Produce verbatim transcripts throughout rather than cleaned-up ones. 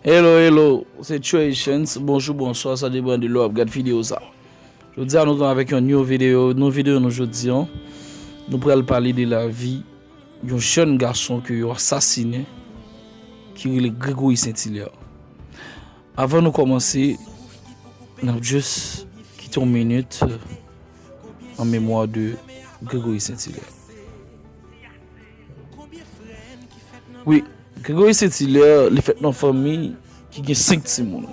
Hello, hello, se Trey Chance. Bonjou, bonswa, sa depann de lè w ap gad videyo sa. Jodi a, nou tou avèk yon new video. Nou videyo nou jodi a, nou pral pale de lavi yon jèn gason ke yo asasinen, ki rele Gregory Saint-Hilaire. Avan nou kòmanse, n ap jis kite yon minit, euh, an memwa de Gregory Saint-Hilaire. Wi, Gregory Saint-Hilaire, li fèt nan fanmi ki gen senk timoun.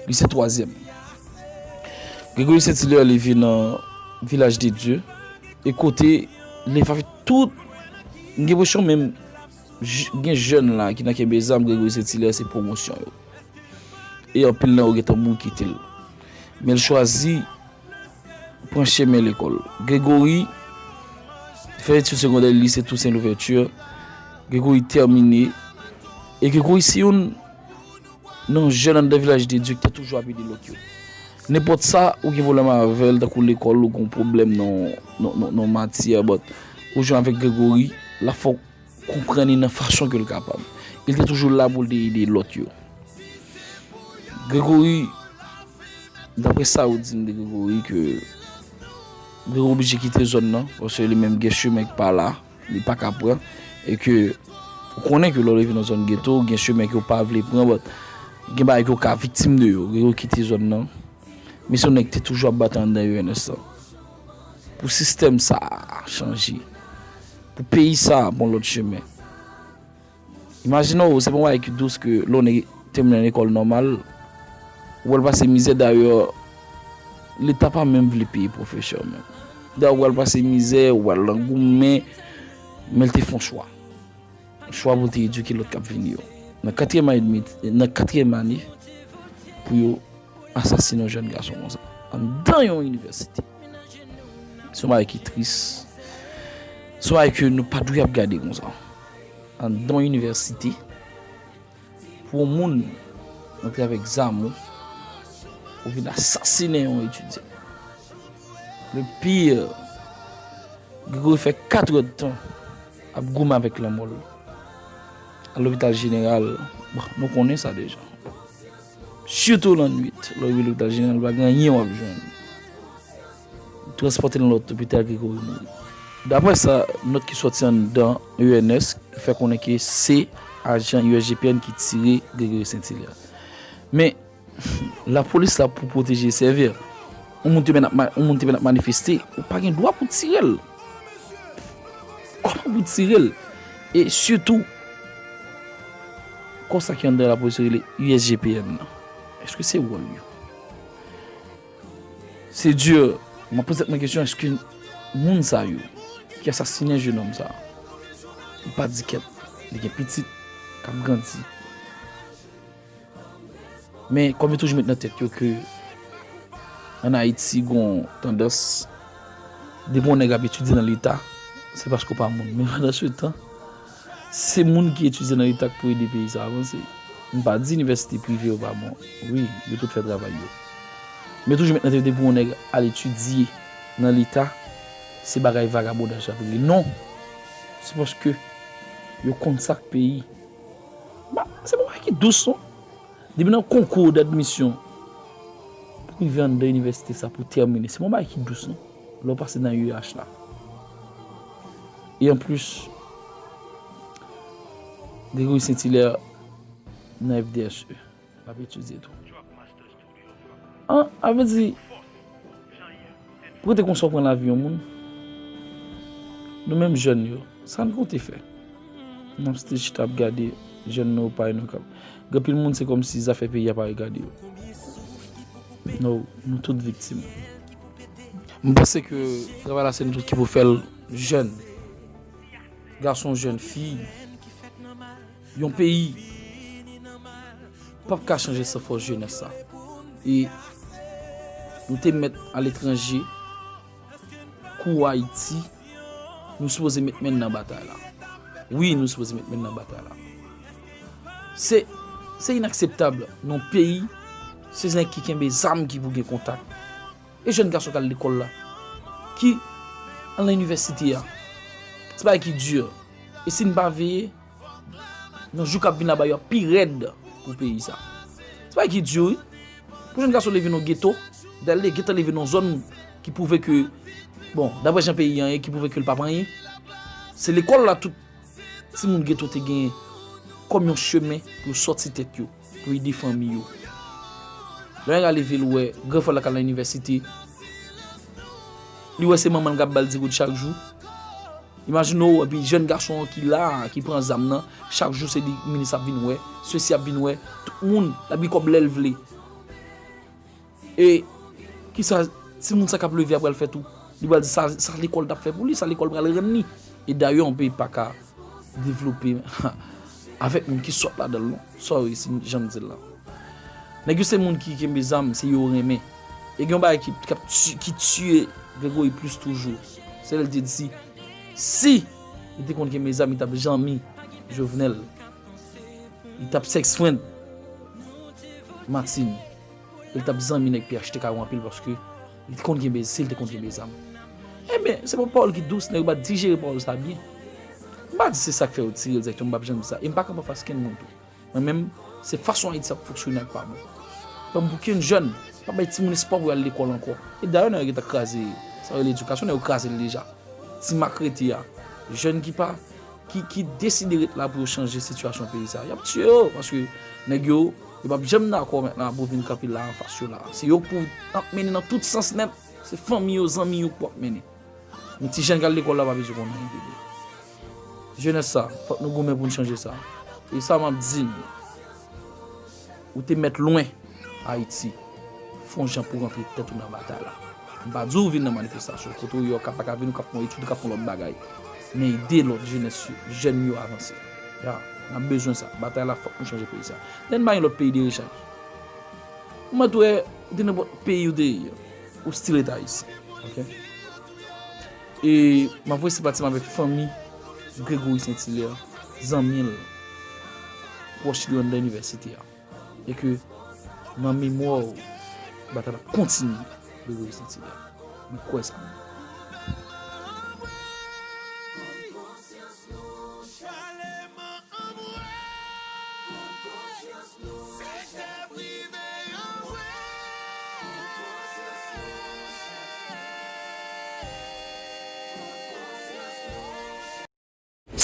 Li se twazyèm. Gregory Saint-Hilaire leve nan Vilaj de Dye, e kote li leve avèk tout, m gen enpresyon menm j-, gen jèn la ki nan kenbe zam, Gregory Saint-Hilaire se pwomosyon yo. E anpil nan yo gentan mouri kite l. Men l chwazi pran chemen lekòl. Gregory fè etid segondè lise Toussaint Louverture. Gregory tèmine. E Gregory se youn nan jèn anndan Vilaj de Dye ki te toujou ap ede lòt yo. Nenpòt sa, ou gen pwoblèm avè l, tankou lekòl, ou gen pwoblèm nan, nan, nan, nan matyè, but ou jwenn avèk Gregory, l ap fè w konprann li nan fason ke l kapab. E l te toujou la pou l te ede lòt yo. Gregory, daprè sa yo di m de Gregory, ke Gregory oblije kite zòn nan, paske li menm gen chemen k pa la, li pa ka pran, e ke ou konnen ke lè w leve nan zòn geto, gen chemen ke w pa vle pran, but gen bagay ke w ka viktim de yo. Gregory kite zòn nan. Men se yon nèg ki te toujou ap batay anndan U N S lan. Pou sistèm sa a chanje. Pou peyi sa a pran lòt chemen. Imajine w, se pa yon bagay ki dous ke lè w nèg tèmine lekòl nòmal, ou pral pase mizè, dayè, Leta pa menm vle peye pwofesè menm. Dayè, ou pral pase mizè, ou pral nan goumen, men l te fè yon chwa. Chwa pou l te edike lòt k ap vini yo. Nan katriyèm ane, nan katriyèm ane, pou yo asasinen yon jèn gason konsa. Anndan yon inivèsite. Se yon bagay ki tris. Se yon bagay ke nou pa dwe ap gade konsa. Anndan yon inivèsite, pou yon moun antre avèk zam ou, ou vin asasinen yon etidyan. Le pire, Gregory fè kat èdtan ap goumen avèk lanmò l. Al lopital jeneral, bon, nou konnen sa deja. Sitou lannwit, lè w rive lopital jeneral, pa gen anyen w ap jwenn. Yo transpòte l nan lòt lopital, Gregory mouri. Daprè sa, nòt ki sòti anndan E N S fè konnen ke se ajan U S G P N ki tire Gregory Saint-Hilaire. Men, lapolis la pou pwoteje e sèvi. Yon moun te menm ap ma-, yon moun te menm ap manifeste, ou pa gen dwa pou tire l. Kòman pou tire l? E sitou, kò sa ki anndan lapolis yo rele U S G P N nan? Èske se wòl yo? Se di, m ap poze tèt mwen kesyon, èske moun sa yo ki asasinen jenòm sa, li pa di kèt, li gen pitit k ap grandi. Men kòm yo toujou met nan tèt yo ke ann Ayiti gon tandans, depi yon nèg ap etidye nan Leta, se paske w pa moun. Men pandan se tan, se moun ki etidye nan Leta k pou ede peyi sa avanse. M pa di inivèsite prive yo pa bon. Wi, yo tout fè travay yo. Men toujou met nan tèt yo depi yon nèg al etidye nan Leta, se bagay vagabondaj l ap regle. Non! Se paske yo konn sa k peyi. Ba, se pa yon bagay ki dous, non. Depi nan konkou d'admisyon, pou rive anndan inivèsite sa, pou tèmine, se pa yon bagay ki dous, non. Lè w pase nan U H la. E anplis, Gregory Saint-Hilaire nan F D S E, l ap etidye tou. An, a vle di, pou rete konsa w pran lavi yon moun, nou menm jèn yo, sa n konte fè? N ap still chita ap gade jèn nou, parèy nou k ap. Gen anpil moun, se kòmsi zafè peyi a pa regade yo. Nou, nou tout viktim. M panse ke travay la, se nou tout ki pou fè l, jèn gason, jèn fi. Yon peyi p ap ka chanje san fòs jenès sa. E nou te mèt aletranje, kou Ayiti, nou sipoze met men n nan batay la. Wi, nou sipoze met men n nan batay la. Se, se inakseptab nan yon peyi, se nèg ki kenbe zam ki pou gen kontak. E jèn gason k al lekòl la, ki al nan inivèsite a. Se bagay ki di. E si n pa veye, nan jou k ap vin la, bagay yo ap pi rèd. pou peyi sa. Se bagay ki di wi. Pou jèn gason leve nan geto, dayè l gentan leve nan zòn ki pwouve ke, bon, daprè jan peyi an ye, ki pwouve ke l p ap anyen. Se lekòl la tout timoun geto te gen kòm yon chemen pou yo sòti tèt yo, pou ede fanmi yo. Lè yon nèg leve l wè, gran frè l la k al nan inivèsite, li wè se manman l k ap ba l di goud chak jou. Imajine w, epi jèn gason an ki la, ki pran zam nan, chak jou se li minis ap vin wè, sesi ap vin wè, tout moun, l ap gen kòb lè l vle. E kisa timoun sa k ap leve a pral fè tou? Li pral di sa, sa lekòl t ap fè pou li, sa lekòl pral rann li. E dayè, yon peyi pa ka devlope avèk moun ki sòt ladan l non. Sorry si jan m di l la. Nèg yo se moun ki kenbe zam, se yo renmen. E gen yon bagay ki, k ap ti-, ki tiye Gregory plis toujou. Se lè l te di si, si li te konn kenbe zam, li t ap zanmi Jovenel. Li t ap sex friend Martine. Li t ap zanmi nèg P H T K yo anpil paske li te konn kenbe, si l te konn kenbe zam. Ebyen, se pa pawòl ki dous, nèg yo pa t dijere pawòl sa byen. M pa di se sa k fè yo tire l dirèkteman, m p ap janm di sa. E m pa kanpe anfas kenn moun tou. Mwen menm, se fason Ayiti ap fonksyone ak pa bon. Ban m pou kenn jèn, pa bay timoun espwa pou y al lekòl ankò. E dayè, nèg yo gentan kraze, sa yo rele edikasyon, nèg yo kraze l deja. Ti mak rete a, jèn ki pa, ki, ki deside ret la pou yo chanje sitiyasyon peyi sa, y ap tiye yo, paske nèg yo, yo p ap janm dakò mentnan pou vin kanpe la anfas yo la. Se yo k pou ap mennen nan tout sans nèt, se fanmi yo, zanmi yo k pou ap mennen. Men ti jèn k al lekòl la pa bezwen konn anyen de li. Jenès sa, fòk nou goumen pou n chanje sa. E sa m ap di n, ou te mèt lwen Ayiti. Fè yon jan pou rantre tèt ou nan batay la. M pa di w vin nan manifestasyon. Kote w ye, w ka pa ka vin, ou ka fè yon etid, ou ka fè yon lòt bagay. Men ede lòt jenès yo, jèn yo avanse. Ya, n ap bezwen sa. Batay la, fòk nou chanje peyi sa. Lè n bay yon lòt peyi dirije. Ou mèt wè, ou te nenpòt peyi ou te ye, ou still rete Ayisyen. Oke? E m ap voye senpati m avèk fanmi Gregory Saint Hilaire, zanmi l, pwòch li anndan inivèsite a. E ke nan memwa w, batay la ap kontinye, Gregory Saint Hilaire. Mwen kwè sa.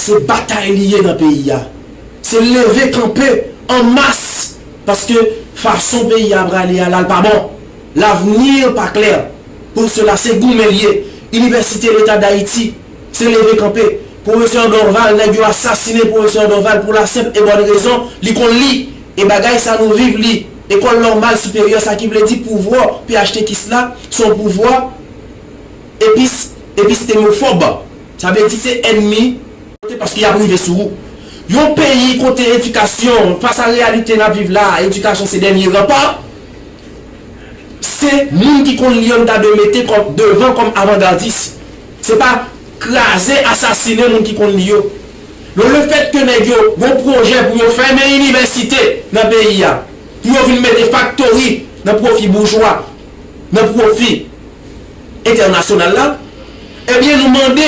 Se batay li ye nan peyi a. Se leve kanpe an mas, paske fason peyi a prale a la, l pa bon. Lavni pa klè. Pou sela, se goumen l ye. Inivèsite Leta Dayiti, se leve kanpe. Pwofesè Dorval, nèg yo asasinen pwofesè Dorval pou la senp e bòn rezon, li konn li. E bagay sa nou viv li. Ekòl nòmal siperyè, sa ki vle di pouvwa P H T K la, se yon pouvwa epis-, epistemofòb. Sa vle di se ènmi, paske y ap rive sou ou. Yon peyi kote edikasyon, fas a reyalite n ap viv la, edikasyon se dènye ranpa, se moun ki konn li yo n ta dwe mete kòm, devan kòm avangadis. Se pa kraze, asasinen moun ki konn li yo. Donk, lefètke nèg yo gon pwojè pou yo fèmen inivèsite nan peyi a, pou yo vin mete faktori nan pwofi boujwa, nan pwofi entènasyonal la, ebyen, nou mande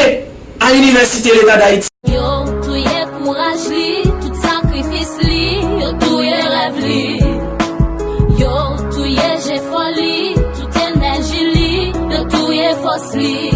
a Inivèsite Leta Dayiti. Yo touye kouraj li, tout sakrifis li, yo touye rèv li. Yo touye jefò li, tout enèji li, yo touye fòs li.